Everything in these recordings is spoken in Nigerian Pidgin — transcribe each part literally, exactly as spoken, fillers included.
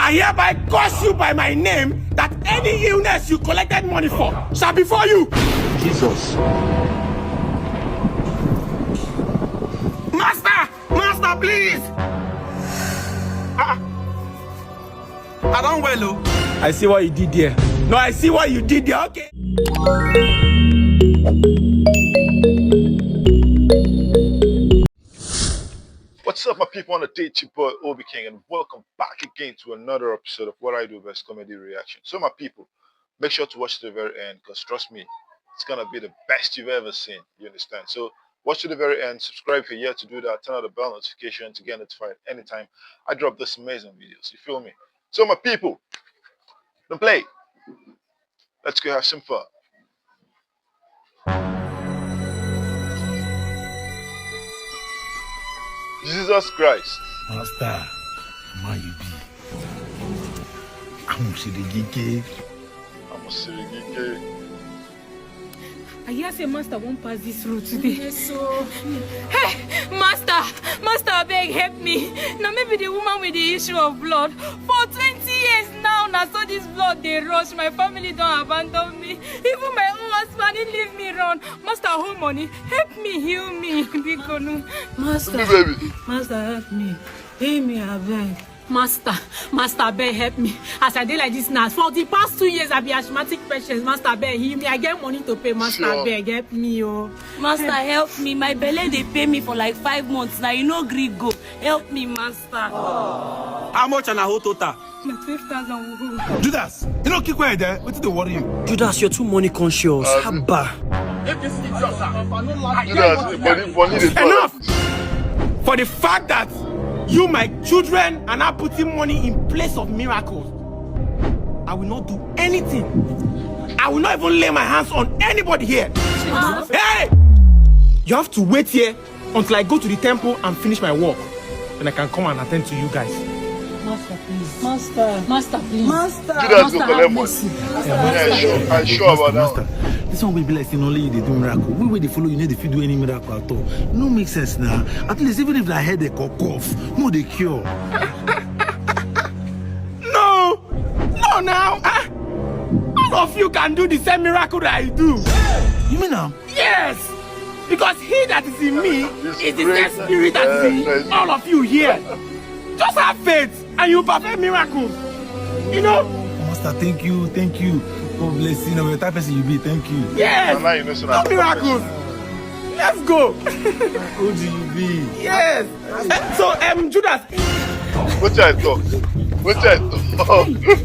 I hereby curse you by my name that any illness you collected money for shall befall you. Jesus. Master! Master, please! Ah, I don't well, oh. I see what you did there. No, I see what you did there. Okay. What's up, my people? On the date, your boy Obi King, and welcome back again to another episode of What I Do Best Comedy Reaction. So, my people, make sure to watch to the very end, because trust me, it's gonna be the best you've ever seen. You understand? So, watch to the very end. Subscribe if you're yet to do that. Turn on the bell notification to get notified anytime I drop this amazing videos. You feel me? So, my people, don't play. Let's go have some fun. Jesus Christ. Master, man you be. Amushirigike. Amushirigike. I hear say master won't pass this road today. So... Hey, master, master, beg help me. Now maybe the woman with the issue of blood. For twenty years now, now so this blood they rush. My family don't abandon me. Even my own husband, he leave me run. Master, hold money. Help me, heal me. Bigonu. Master, baby. Master, help me. Heal me, I beg. Master, master, beg help me. As I dey like this now, for the past two years, I be asthmatic patient. Master, beg heal me. I get money to pay. Master, sure. Beg help me, oh. Master, help me. My belly dey pay me for like five months now. You no gree go. Help me, master. How much and a whole total? Na twelve thousand. Judas, you know, keep quiet there. What did they worry you? Judas, you're too money conscious. Haba. Judas, money, money dey talk. Enough! For the fact that you, my children, are now putting money in place of miracles, I will not do anything. I will not even lay my hands on anybody here. Hey! You have to wait here until I go to the temple and finish my work. Then I can come and attend to you guys. Master, please. Master. Master, please. Master. Judas go collect money. Yeah, sure. I sure about that. Master, this one will be like saying only you dey do miracle. We wey dey follow you no dey fit do any miracle at all. No make sense now. At least even if na headache or cough, no dey cure. No! No now! Ah! All of you can do the same miracle that I do. You mean now? Yes! Because he that is in me is the same spirit that is in all of you here. Just have faith and you perform miracles. You know? Master, thank you, thank you. God bless you. Now, the type person you be, thank you. Yes! Now, you know, so no miracles. Let's go. Who do you be? Yes. So, um, Judas. What I talk? What I talk?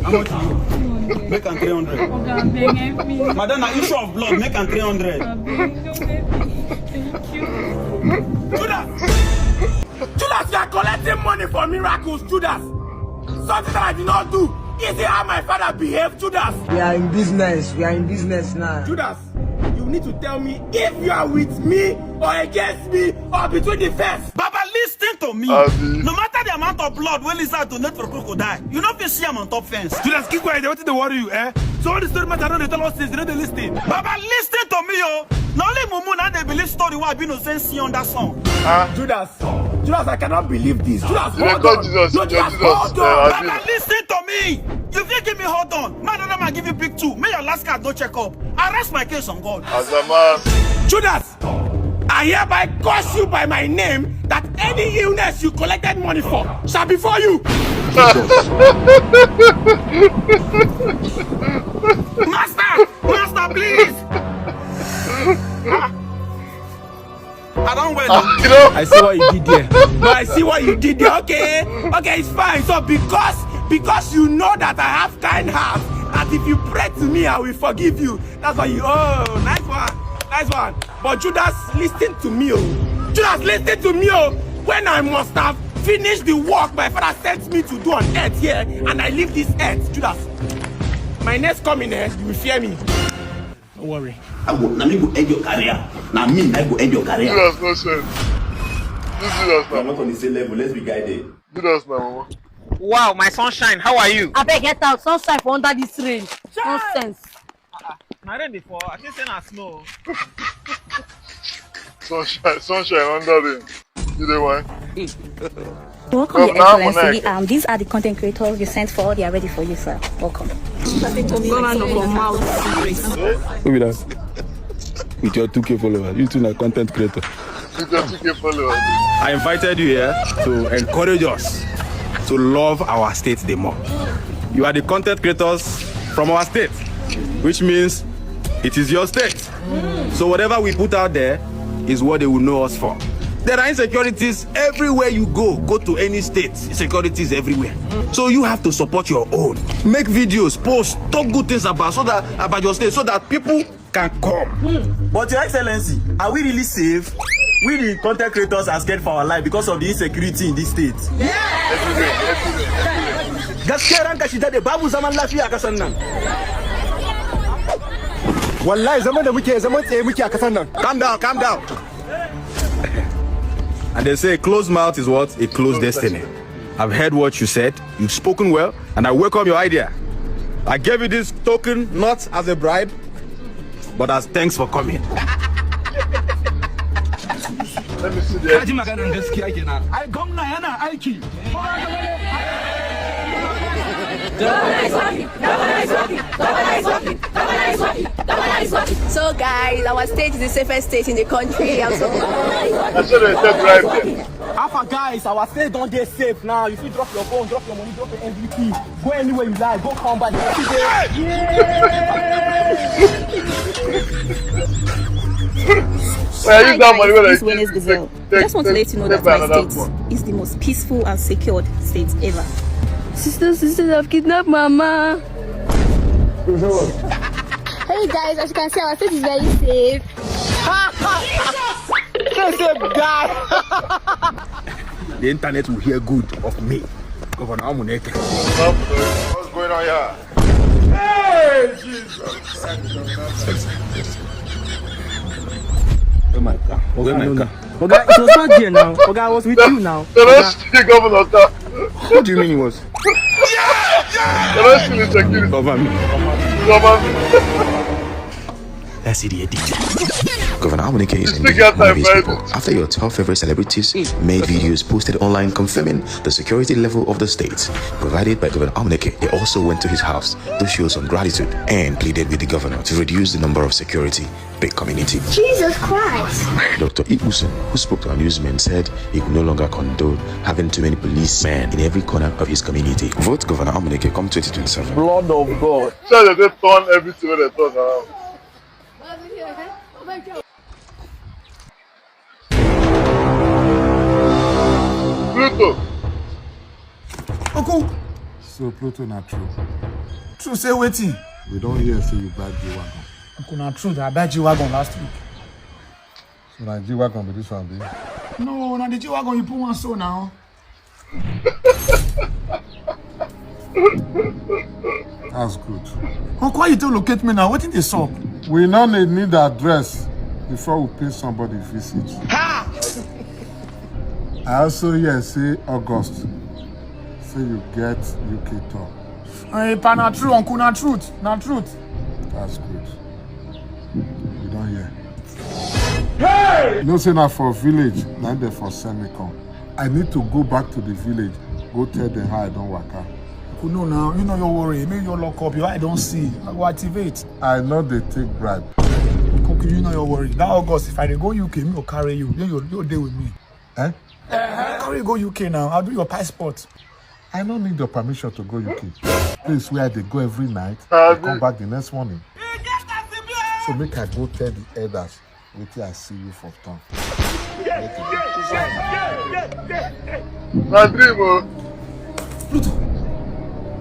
How much you? Make am three hundred. Madam, na issue of blood. Make am three hundred. Judas! Judas, you are collecting money for miracles, Judas. Something that I did not do. Is it how my father behaved, Judas? We are in business. We are in business now. Judas, you need to tell me if you are with me or against me or between the fence. Baba, listen to me. Abi. No matter the amount of blood wey lizard donate for crocodile, you no fit see am on top fence. Judas, keep quiet. Wetin dey worry you, eh? So all the story matter don dey tell us since, you no dey listen. Baba, listen to me, oh. Na only mumu na dey believe story wey I bin no send see under sun. Ah. Judas, Judas, I cannot believe this. Judas, hold on. Jesus, no, Judas, Jesus, hold on. Uh, Baba, listen to me. You fit give me hold on. Man, another man give you big two. May your last card no check up. I rest my case on God. As a man. Judas, I hereby curse you by my name that any illness you collected money for shall befall you. Master, master, please. I don't well. You know? I see what you did there. No, I see what you did there. Okay, okay, it's fine. So because because you know that I have kind heart, and if you pray to me, I will forgive you. That's why you. Oh, nice one, nice one. But Judas, listen to me, oh. Judas, listen to me, oh. When I must have finished the work my father sent me to do on earth here, and I leave this earth, Judas, my next coming, eh, you will fear me. No worry. I go, na me go end your career. Na me, na go end your career. Judas no sense. This Judas na. We are not on the same level. Let's be guided. Judas na, mama. Wow, my sunshine, how are you? Abeg get out, sunshine for under this rain. Nonsense. Na rain dey fall. I think say na snow. Sunshine, sunshine under rain. You dey why? Welcome, Your Excellency. Um, these are the content creators you sent for. They are ready for you, sir. Welcome. Governor for mouth. Who be that? With your two K followers, you two na content creator. With your two K followers. I invited you here to encourage us to love our state the more. You are the content creators from our state, which means it is your state. So whatever we put out there is what they will know us for. There are insecurities everywhere you go. Go to any state, insecurities everywhere. So you have to support your own. Make videos, post, talk good things about so that about your state so that people can come. But Your Excellency, are we really safe? We the content creators are scared for our life because of the insecurity in this state. Gaskiya ranka shi dade, babu zaman lafiya a kasan nan. Wallahi zaman da muke zaman tsaye muke a kasan nan. Calm down, calm down. And they say closed mouth is what? A closed destiny. I've heard what you said. You've spoken well, and I welcome your idea. I gave you this token not as a bribe, but as thanks for coming. Let me see there. Ka ji maganar gaskiya kenan. Ai, gwamna yana aiki. So guys, our state is the safest state in the country. I'm so I said they take bribe there. Alpha guys, our state don dey safe now. You fit drop your phone, drop your money, drop your M V P. Go anywhere you like, go come back. Well, use that money when I This Wellness Gazelle. Just want to let you know that my state is the most peaceful and secured state ever. Sisters, sisters have kidnapped mama. Hey guys, as you can see, our state is very safe. Say safe, guy. The internet will hear good of me, Governor Amuneke. What's going on here? Hey, Jesus. Oh my God. Oh my God. Oga, it was not there now. Oga, I was with you now. The rest of the governor. What do you mean it was? The rest of the security. Cover me. Cover me. Let's see the edit. Governor Amuneke is indeed one of his people. After your top favorite celebrities made videos posted online confirming the security level of the state provided by Governor Amuneke, they also went to his house to show some gratitude and pleaded with the governor to reduce the number of security per community. Jesus Christ! Doctor Ibusen, who spoke to our newsmen, said he could no longer condone having too many policemen in every corner of his community. Vote Governor Amuneke come twenty twenty-seven. Blood of God. Tell dem say turn everything wey dem talk around. Pluto. Uncle. So Pluto na true. True say wetin? We don hear say you buy G-Wagon. Uncle, na true that I buy G-Wagon last week. So na G-Wagon be this one, be? No, na the G-Wagon you put one so now. That's good. Uncle, why you don't locate me now? Wetin dey sup? We no need need address before we pay somebody visit. Ha! I also hear say August say you get U K tour. Eh, pa na true, uncle, na truth, na truth. That's good. We don hear. Hey! You know say na for village, na dem for send me come. I need to go back to the village, go tell them how I don waka. Uncle, no now, you know your worry. Make you lock up, your eye don see. I go activate. I no dey take bribe. Uncle, you know your worry. That August, if I dey go U K, me go carry you. You, you, you dey with me. Eh? Carry you go U K now. I'll do your passport. I no need your permission to go U K. Place where I dey go every night, I come back the next morning. So make I go tell the elders wetin I see you for town. Na dream o. Pluto.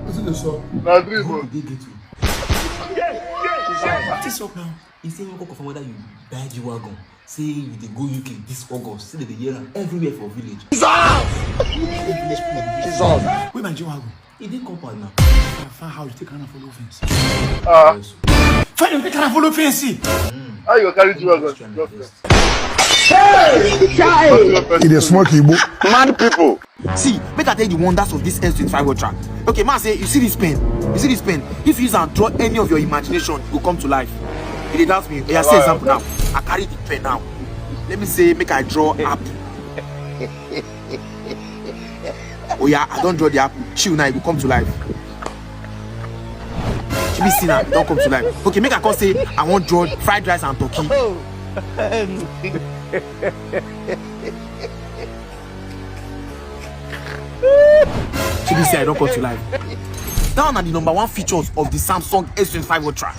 Wetin dey sup? Na dream o. How you dey get to? Wetin sup now? He say make we confirm whether you buy G-Wagon. Say you dey go U K this August. Say dem dey hear am everywhere for village. Jesus! Village people dey Jesus! Where my G-Wagon? E dey compound now. Find how you take am follow fence. Ah. Find how you take am follow fence. How you go carry G-Wagon? Hey! E dey smoke Igbo. Mad people. See, make I tell you the wonders of this S twenty-five Ultra. Okay, man, say, you see this pen? You see this pen? If you use and draw any of your imagination, it will come to life. You dey doubt me? Yeah, see example now. I carry the pen now. Let me say, make I draw apple. Oh yeah, I don draw the apple. Chill now, e go come to life. She be see now, e don come to life. Okay, make I come say I wan draw fried rice and turkey. She be say I don come to life. That one na the number one features of the Samsung S twenty-five Ultra.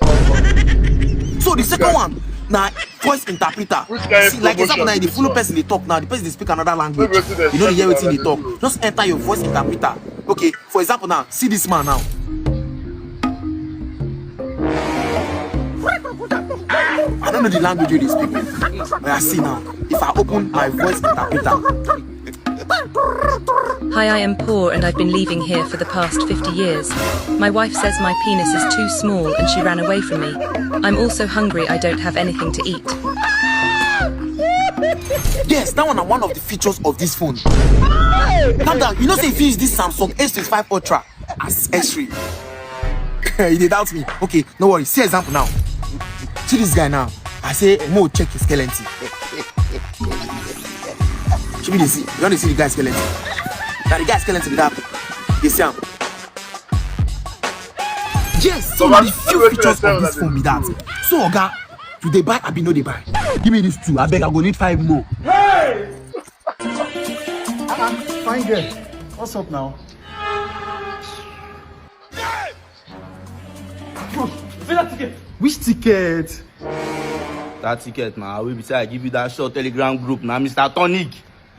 So the second one na voice interpreter. See, like example now, the follow person dey talk now, the person dey speak another language. You no dey hear wetin dey talk. Just enter your voice interpreter. Okay, for example now, see this man now. I don't know the language wey dey speak. But I see now. If I open my voice interpreter, Hi, I am poor and I've been leaving here for the past fifty years. My wife says my penis is too small and she ran away from me. I'm also hungry, I don't have anything to eat. Yes, that one na one of the features of this phone. Calm down. You know say if you use this Samsung S twenty-five Ultra as X-ray, you dey doubt me. Okay, no worry. See example now. See this guy now. I say mo check his skeleton. She be dey see. You don dey see the guy skeleton. Na the guy skeleton be that. You see am. Yes, so na the few features of this phone be that. So oga, you dey buy abi no dey buy? Give me these two, abeg, I go need five more. Fine girl, what's up now? Which ticket? That ticket na wey be say I give you that short Telegram group na Mister Tonic.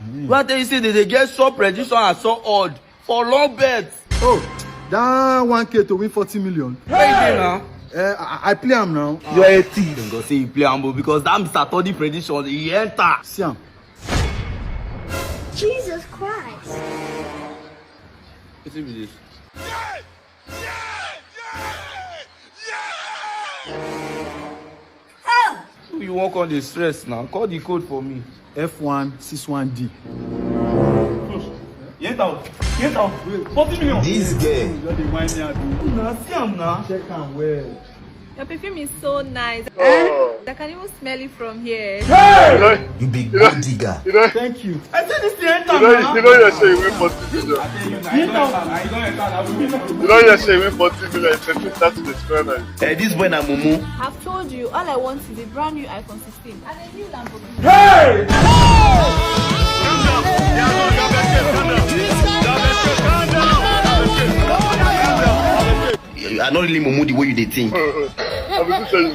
Wey I tell you say they dey get short prediction and short odd for long bet. Oh, that one K to win forty million. Where you dey now? Uh, I, I play am now. You are a thief. Dem go say you play am o because that Mister Tonic prediction e enter. See am. Jesus Christ. Wetin be this? You wan come dey stress now? Call the code for me. F one six one D. Get out! Get out! Forty million! This girl. You just dey whine me abi? Na see am na. Check am well. Your perfume is so nice. I can even smell it from here. You be gold digger. Thank you. I say this thing enter na. You know you say you win forty million. You know you say you win forty million. You start to dey spend am. Eh, this boy na mumu. I've told you, all I want is a brand new iPhone sixteen and a new Lamborghini. You are not really mumu the way you dey think. I be tell you.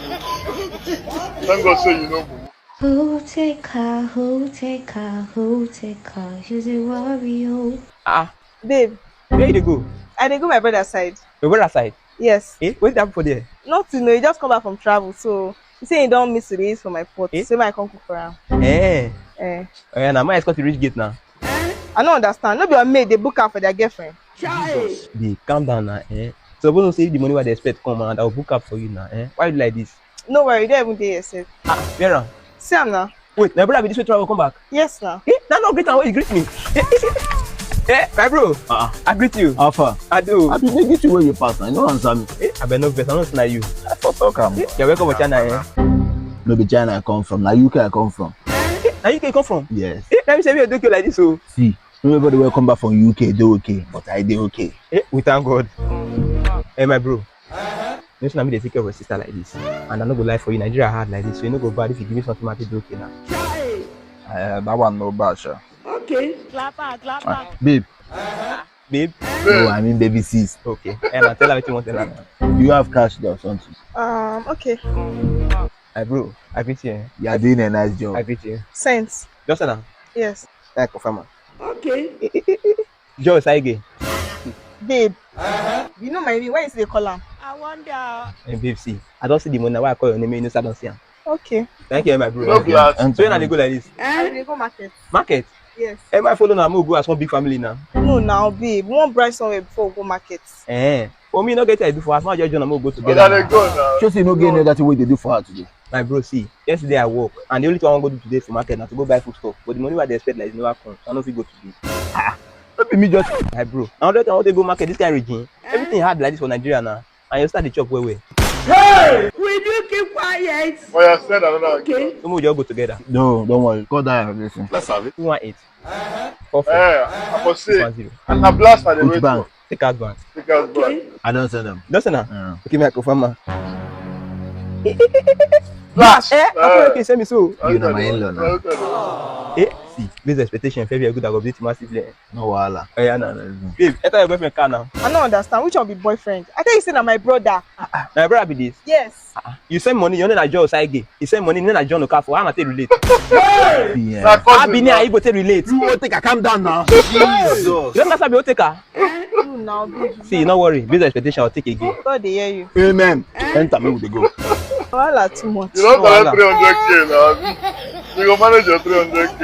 Thank God say you know mumu. Who take her, who take her, who take her? She's a warrior. Ah, babe, Where you dey go? I dey go my brother side. Your brother side? Yes. Eh, wetin happen for there? Nothing, no, he just come back from travel, so he say he don miss the days for my pot. Eh? Say make I come cook for am. Eh. Eh. Oh yeah, now my escort you reach gate now. I no understand. No be your maid dey book am for their girlfriend. Jesus. Babe, calm down now. Eh. So suppose say the money wey I dey expect come and I go book up for you now. Eh. Why you like this? No worry, you don't even dey yourself. Ah, where am? See am now. Wait, my brother be this way travel come back. Yes now. Eh, na no greet am wey you greet me. Eh, my bro. Ah, I greet you. How far? I do. I be dey greet you when you pass. I no answer me. Eh, I been no vex. I no say na you. I for talk am. Eh, you're welcome for China, eh? No be China I come from. Na U K I come from. Eh, na U K you come from? Yes. Eh, na me say me dey okay like this o. See, everybody wey come back from U K dey okay, but I dey okay. Eh, we thank God. Eh, my bro. You know, say na me dey take care of your sister like this. And I no go lie for you, Nigeria hard like this, so you no go bad if you give me something, I fit dey okay now. Uh, that one no bad, sha. Okay. Clap am, clap am. Babe. Babe. No, I mean baby sis. Okay. And I tell her what you want to tell her now. Do you have cash there or something? Um, okay. My bro, I greet you. Eh? You are doing a nice job. I greet you. Sense. Just now. Yes. Thank you, farmer. Okay. Joe Saige. Babe, you know my name. Why you dey call am? I wonder. Hey, babe, see. I don't see the money. Why I call your name? You know, say I don't see am. Okay. Thank you, my bro. No be hard. So when I dey go like this? I dey go market. Market? Yes. Hey, my follow now. I'm go as one big family now. No, now, babe. We wan branch somewhere before we go market. Eh. For me, no get I do for us. My just join am go together. Oga dey go now. Just say no get any other thing wey dey do for her today. My bro, see. Yesterday I work, and the only thing I wan go do today for market na to go buy food stuff. But the money wey I dey expect like this never come. So I no fit go today. No be me just. My bro, na hundred thousand I wan take go market this kind regime. Everything hard like this for Nigeria now. And you start the chop well well. We do keep Quiet. Oya, send another. Okay. No, we just go together. No, don't worry. Call that everything. Let's have it. Two one eight. Four four. Eh, I for say, One zero. and na blast I dey Which wait bank? for. Take out bank. Take out back. I don't send them. Just now. Uh, Okay, me I confirm am. Blast. Eh, I feel like you send me so. You know my in-law now. Now. Eh, see, this expectation very good. I go beat massively. No wahala. Oh yeah, no. Babe, enter your boyfriend car now. I don't understand. Which one be boyfriend? I tell you, say na my brother. My brother be this. Yes. You send money, you know na John Osage. You send money, you know na John Okafor. How am I take relate? Yeah. Na How cousin be na. How you go take relate? You won't take a calm down now. You don't understand be take her. You now, baby. See, no worry. Based on expectation, I'll take again. God dey hear you. Amen. Enter me with the go. Wahala too much. You don Wahala. Collect three hundred k now. You go manage your three hundred k.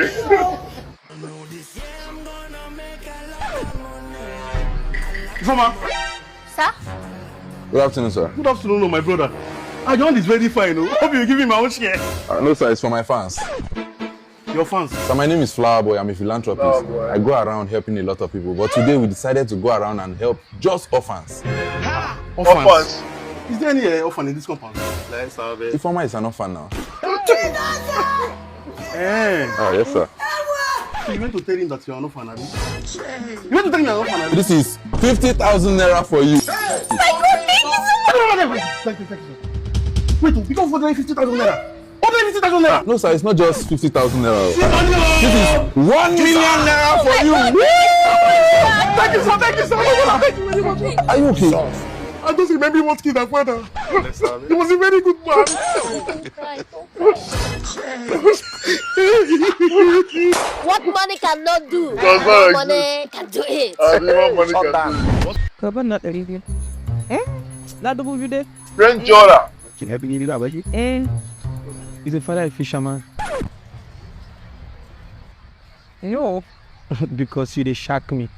Ifeoma, Sir? Good afternoon, sir. Good afternoon, my brother. Ah, your hand is very fine. Oh. Hope you give me my own share. Uh, no, sir, it's for my fans. Your fans. So my name is Flower Boy. I'm a philanthropist. Flower Boy. I go around helping a lot of people, but today we decided to go around and help just orphans. Orphans. Is there any uh, orphan in this compound? Let's have it. Ifeoma is an orphan now. Eh. Ah, yes, sir. So you went to tell him that you're an orphan, abi? You went to tell him you're an orphan, abi? This is fifty thousand naira for you. Thank you, thank you, sir. Wait, oh, because for the fifty thousand naira. What the fifty thousand naira? No, sir, it's not just fifty thousand naira. This is one million naira for you. Thank you, sir. Thank you, sir. Thank you very much. Are you okay? I just remember what kid I father. He was a very good man. What money cannot do, Does not money can do it. I didn't want money can do. Ka ban na ɗari biyu. Eh? Na dubu biyu dai. Friend Jora. Ki happy ne da baki? Eh. Is a father a fisherman? No. Because you dey shock me.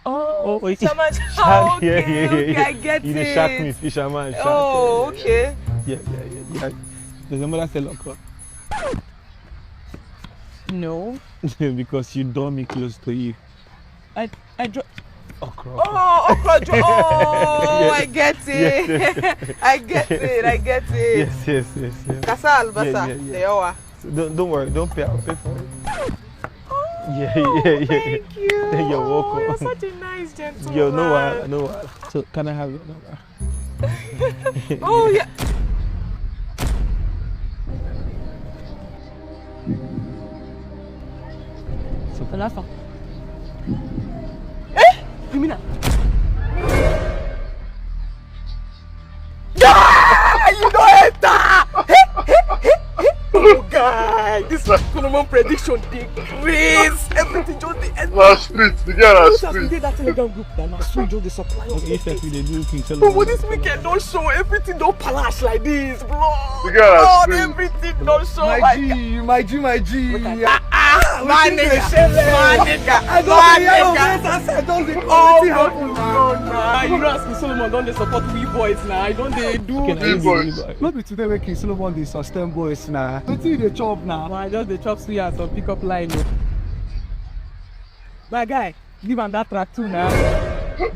Oh, Oh, fisherman. Shark, Okay, yeah, yeah, okay, yeah. I get You it. dey shock me, fisherman. Shark, Oh, yeah, okay. Yeah, yeah, yeah, yeah. Does your mother sell okra? No. Because you draw me close to you. I, I draw. Okra. Oh, okra. Oh, Yes. I get it. I get it. I get it. Yes, yes, yes, yes. Kasa albasa. Yeah, yeah, yeah. Da yawa. So don't, don't worry, don't pay. I'll pay for it. Yeah, Oh, yeah, yeah. Thank you. You're welcome. You're such a nice gentleman. Yo, no wahala, no wahala. So can I have your number? Oh yeah. So can I fuck? Eh? Give me that. Ah, you don't enter. Oh, guy, this Solomon prediction dey craze. Everything just dey enter. Na street, the girl na Look as we street. dey that Telegram group, na so just dey supply us. Okay, if you dey do King But Solomon. this weekend don show, everything don palash like this, bro. The girl na God, street. Everything don show. My Like, G, my G, my G. ah, my nigga, my nigga, I don't my dey hear your nigga. voice, I said, I don't dey Oh, wetin happen. God, nah. You know, as King Solomon don dey support we boys now. I don dey do. Okay, now Big you boys. dey do. No be today wey King Solomon dey sustain boys na. Wetin you dey chop na? Well, I just dey chop suya and some pickup line o. My guy, give am that track too na.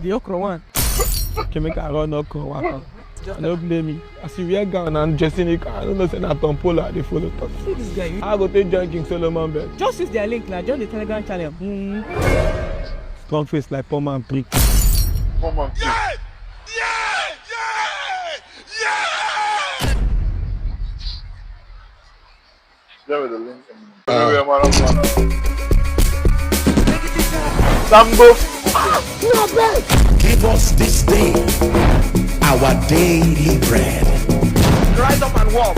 The okra one. Okay, make I run okra waka. I no blame you. As you wear gown and dressing, I don't know say na Tom Polo I dey follow talk. See this guy. I go take join King Solomon bed. Just use their link now. Join the Telegram channel. Mm. Strong face like poor man prick. Come on. Share with the link. Anyway, man, I'm gonna. Sambo. Give us this day our daily bread. Rise up and walk.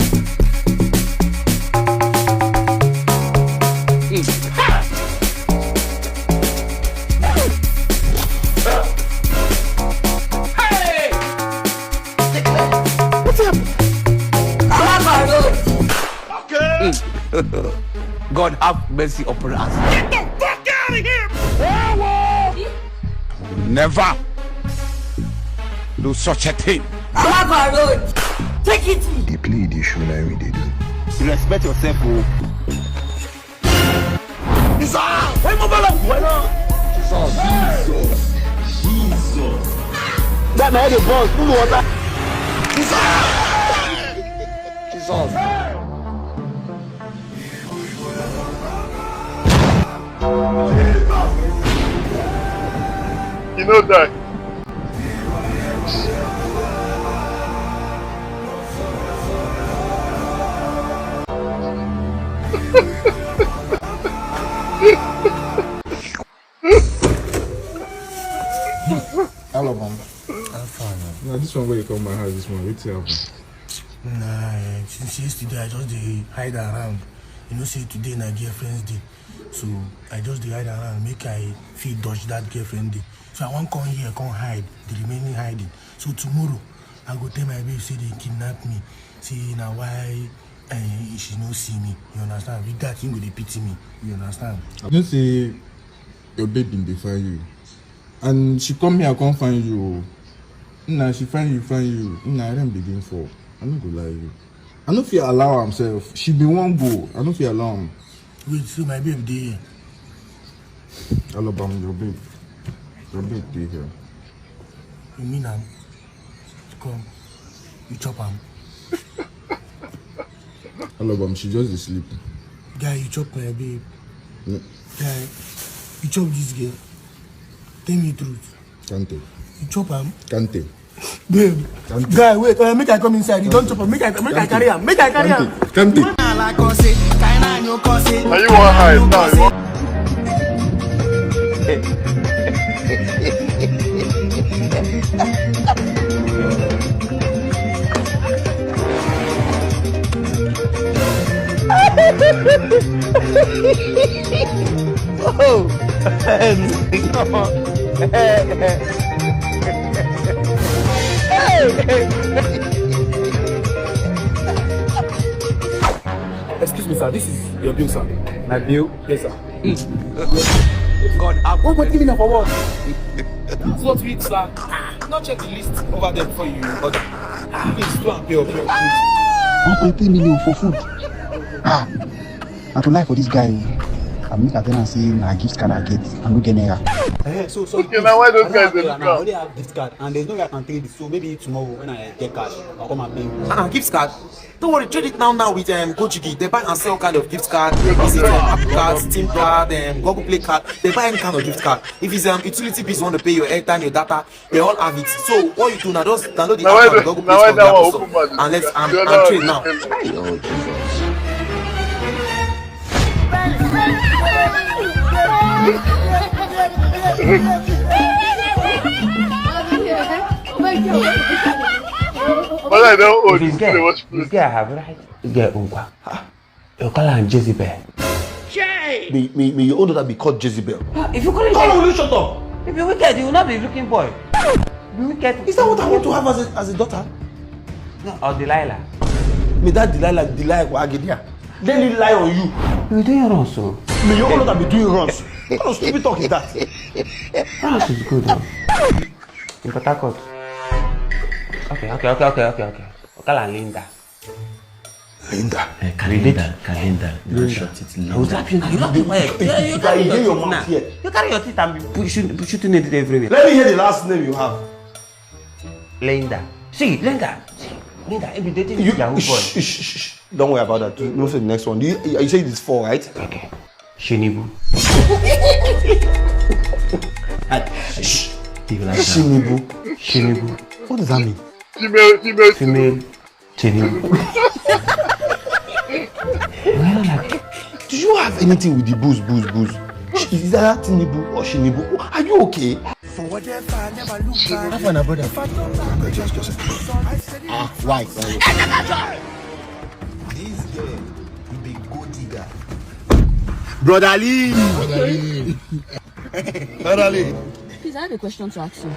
God have mercy upon us. Get the fuck out of here! Never do such a thing. Take it. Dey play the show na we dey do. Respect yourself, oh. Jesus! Why my bala? Jesus! Jesus! That man dey burst full water. Jesus! You know that. Hello, mom. I'm fine. Now, this one where you come my house this morning, wetin happen? Nah, eh, since yesterday I just dey hide around. You know say today na girlfriend's day. So I just dey hide around, make I fit dodge that girlfriend day. So I wan come here, come hide, the remaining hiding. So tomorrow, I go tell my babe say they kidnap me. Say na why eh, she no see me. You understand? With that, you go dey pity me. You understand? You know say your babe bin dey find you. And she come here, come find you. Now she find you, find you. Now rain begin fall. I no go lie you. I no fit allow am sef. She bin wan go. I no fit allow am. Wait, so my babe dey here? Alabam, your babe. Your babe dey here. You mean am? Come, you chop am. Alabam, she just dey sleep. Guy, you chop my babe. Mm. Guy, you chop this girl. Tell me the truth. Kante. You chop am? Kante. Babe. Kante. Guy, wait. Uh, make I come inside. You don't chop am. Make I, make I carry am. Make I carry am. Kante. Are you one high now? You want Oh. Excuse me, sir. This is your bill, sir. My bill? Yes, sir. God, I won't put me for what? That's what we, sir. Not check the list over there for you, but please do and pay up your food. One point three million for food. Ah, I to lie for this guy. I make a tenant say na gift card I get. I no get naira. Eh, so, so okay, now why those guys dey look now? I only have gift card, and there's no way I can trade it. So maybe tomorrow when I get cash, I'll come and pay you. Ah, gift card? Don't worry, trade it now now with um, Gojigi. They buy and sell kind of gift card. Is it um, Apple card, Steam card, um, Google Play card? They buy any kind of gift card. If it's um, utility bills, want to pay your airtime, your data, they all have it. So what you do now, just download the app on Google Play Store and Apple Store, and let's and, and trade now. But I don't own this. This guy have right. This guy own kwa. You call her Jezebel. May, may, may your own daughter be called Jezebel. Ah, if you call him, how will you shut up? If you wicked, you will not be looking boy. Be wicked. Is that what I want to have as a, as a daughter? No, or Delilah. May that Delilah, Delilah Kwagidia, daily lie on you. You doing wrong, so. May your own daughter be doing wrong. What kind of stupid talk is that? Runs is good, though. In Port Harcourt. Okay, okay, okay, okay, okay, okay. Okala Linda. Linda. Eh, calendar, calendar. You don't shut it. I will slap you now. You don't keep quiet. You, you carry your teeth now. You carry your teeth and be pushing, shooting it everywhere. Let me hear the last name you have. Linda. See, Linda. See, Linda, every day you, Yahoo boy. Shh, shh, shh, shh. Don't worry about that. Move to the next one. You, you say it's four, right? Okay. Shinibu. Shh. Shinibu. Shinibu. What does that mean? Female, female. Female. Shinibu. Well, like, do you have anything with the booze, booze, booze? Is that Tinubu or Shinibu? Are you okay? Half an brother. Ah, why? This girl, you be gold digger. Brother Lee. Brother Lee. Brother Lee. Please, I have a question to ask you.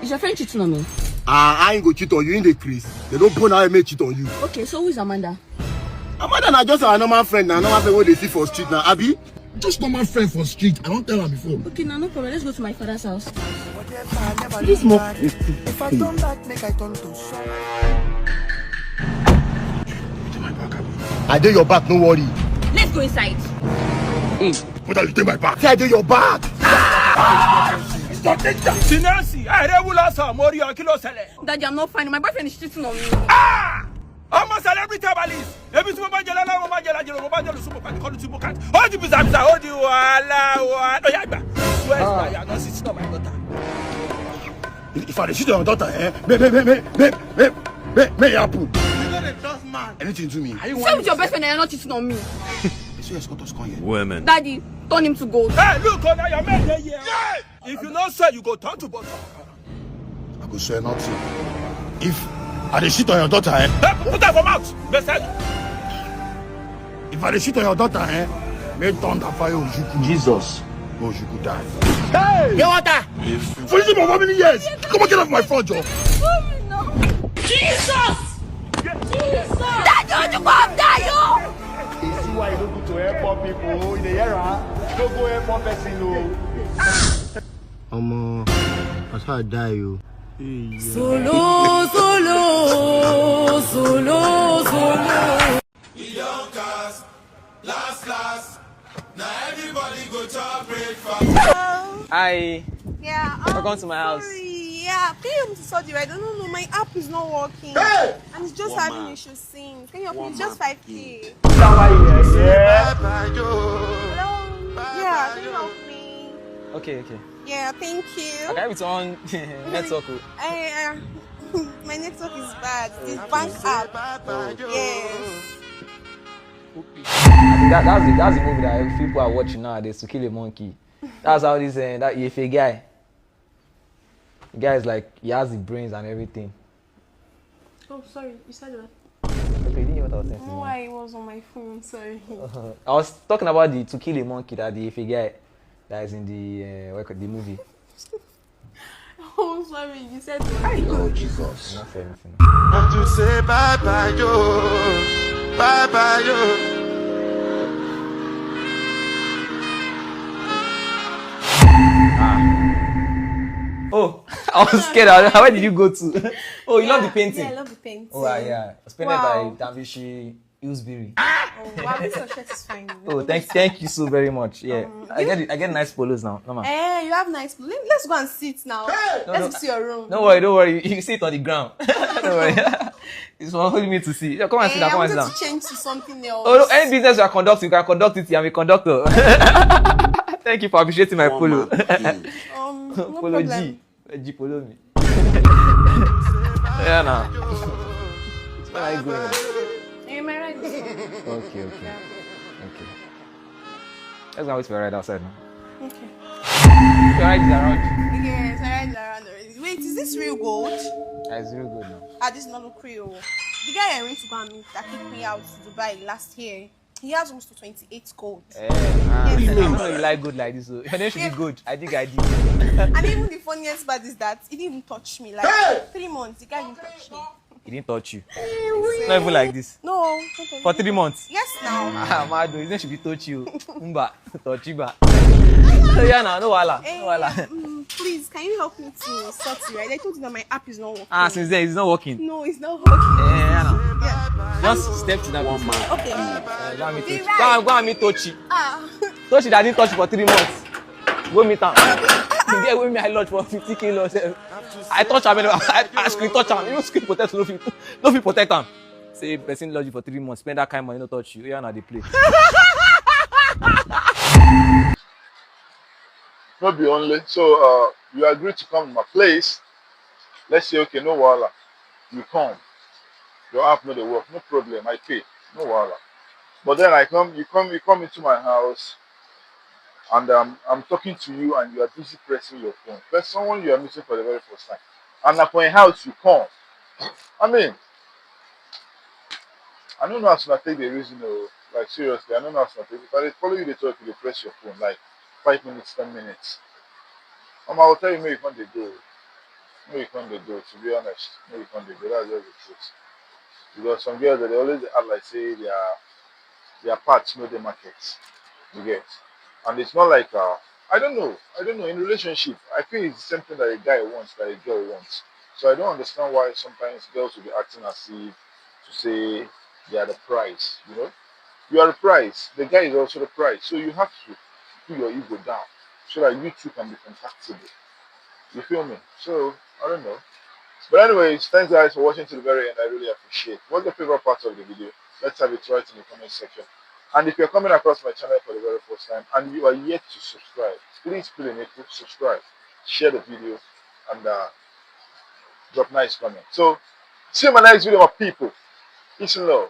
Is your friend cheating on me? Ah, I ain't go cheat on you in the crease. They don't put out make cheat on you. Okay, so who is Amanda? Amanda na just our normal friend, na normal friend wey dey see for street na, abi? Just normal friend for street. I don tell her before. Okay, now no problem. Let's go to my father's house. This more. If I turn back, make I turn to. I dey your back, no worry. Let's go inside. What are you doing my back? Say I dey your back. Sinasi, I dey wula sa mori akilo sele. Daddy, I'm not fine. My boyfriend is cheating on me. Ah! Almost Celebrity herbalist. Èmi tí mo bá jẹ lálá, mo bá jẹ lájẹ, mo bá jẹ lùsùn, mo kàn kọ́ lu tí mo kàn. Ó di bizabiza, ó di wàhálà, wàhálà. Ó yá gbà. Where is my, you are not sitting on my daughter. If I dey shit on your daughter, eh? May, may, may, may, may, may, may, may it happen. You no dey trust man. Anything to me. Are you Stay with your best friend and you're not cheating on me. So you escort us come here. Women. Daddy, turn him to gold. Hey, look, oh, now your man dey here. If you no sell, you go turn to bottom. I go swear nothing. If I dey shit on your daughter, eh? Hey, put that for mouth. Best. If I dey shit on your daughter, eh? May thunder fire Ojuku. Jesus. Go Ojuku die. Hey! Get water. Finish him for how many years? Come on, get off my phone, Joe. Jesus! Jesus! Daddy, Ojuku, I'm dying! You see why you no good to help poor people? You dey hear am? No go help poor person o. Omo, as I die o. Solo, solo, solo, solo. E don cast. Last, last. Now everybody go chop breakfast. Hi. Yeah. Um, Welcome to my house. Sorry. Yeah, pay him to surgery. I don't know. My app is not working. Hey! And it's just having issues. Sing. Can you please just five K? Say bye bye, Joe. Hello. Yeah, can you help me? Okay, okay. Yeah, thank you. I got it on network. I, uh, my network is bad. It's bank app. Yes. I think that, that's the, that's the movie that people are watching nowadays, To Kill a Monkey. That's how this uh, that Ife guy. The guy is like, he has the brains and everything. Oh, sorry. You said what? Okay, you didn't hear what I was saying. No, I was on my phone. Sorry. I was talking about the To Kill a Monkey, that the Ife guy that is in the uh, what you call, the movie. Oh, sorry. You said what? Oh, Jesus. Not for anything. Have to say bye bye, yo. Bye bye, yo. Ah. Oh, I was scared. Where did you go to? Oh, you love the painting? Yeah, I love the painting. Oh, ah, yeah. It's painted by Davishi Ewsbury. Oh, wow, this your shirt is fine. Oh, thank, thank you so very much. Yeah, um, I get it. I get nice polos now. Normal. Eh, you have nice polos. Let, let's go and sit now. No, let's see your room. Don't worry, don't worry. You sit on the ground. Don't worry. It's for only me to see. Yeah, come and sit down. Come and sit down. I wanted to change to something else. Oh, no, any business you are conducting, you can conduct it. I'm a conductor. Thank you for appreciating my polo. Um, no problem. Polo G. Ẹ jí polo mi. Yeah, now. Where are you going? Am I right? Okay, okay. Okay. Let's go wait for a ride outside now. Okay. Your ride is around. Yes, my ride is around already. Wait, is this real gold? Ah, it's real gold now. Ah, this is not real. The guy I went to go and meet that kicked me out to Dubai last year. He has almost twenty-eight gold. Eh, ah, I don't know you like gold like this. So. Your name should be gold. I think I did. And even the funniest part is that he didn't even touch me. Like three months, the guy didn't touch me. He didn't touch you. Not even like this. No. For three months. Yes, now. Ah, mad. His name should be touch you. Umba, touch you, ba. So yeah, now no wahala. No wahala. Please, can you help me to sort it, right? I told you that my app is not working. Ah, since then, it's not working. No, it's not working. Eh, yeah, no. Yeah. Just step to that place. Okay. Uh, go and meet Tochi. Go and, go and meet Tochi. Ah. Tochi that didn't touch you for three months. Go meet him. The girl wey me I lodge for fifty K loss. I touch him, I, I screen touch him. Even screen protect no fit, no fit protect him. Say person lodge you for three months, spend that kind money, no touch you. Yeah, na dey play. No be only. So uh, you agree to come to my place. Let's say, okay, no wahala. You come. Your app no dey work. No problem. I pay. No wahala. But then I come, you come, you come into my house, and um, I'm talking to you, and you are busy pressing your phone. First, someone you are meeting for the very first time, and na for im house you come. I mean, I don't know as una take the reason o. Like seriously, I don't know as una take. If I dey follow you dey talk, you dey press your phone like five minutes, ten minutes. Um, I will tell you, make you come dey go. Make you come dey go. To be honest, make you come dey go. That's just the truth. Because some girls, they always dey act like say their their parts no dey market. You get? And it's not like uh, I don't know. I don't know. In relationship, I feel it's something that a guy wants, that a girl wants. So I don't understand why sometimes girls will be acting as if to say they are the prize. You know, you are the prize. The guy is also the prize. So you have to put your ego down so that you two can be compatible. You feel me? So I don't know. But anyways, thanks guys for watching to the very end. I really appreciate. What's your favorite part of the video? Let's have it right in the comment section. And if you're coming across my channel for the very first time and you are yet to subscribe, please feel the need to subscribe, share the video, and uh, drop nice comment. So, see you in my next video, my people. Peace and love.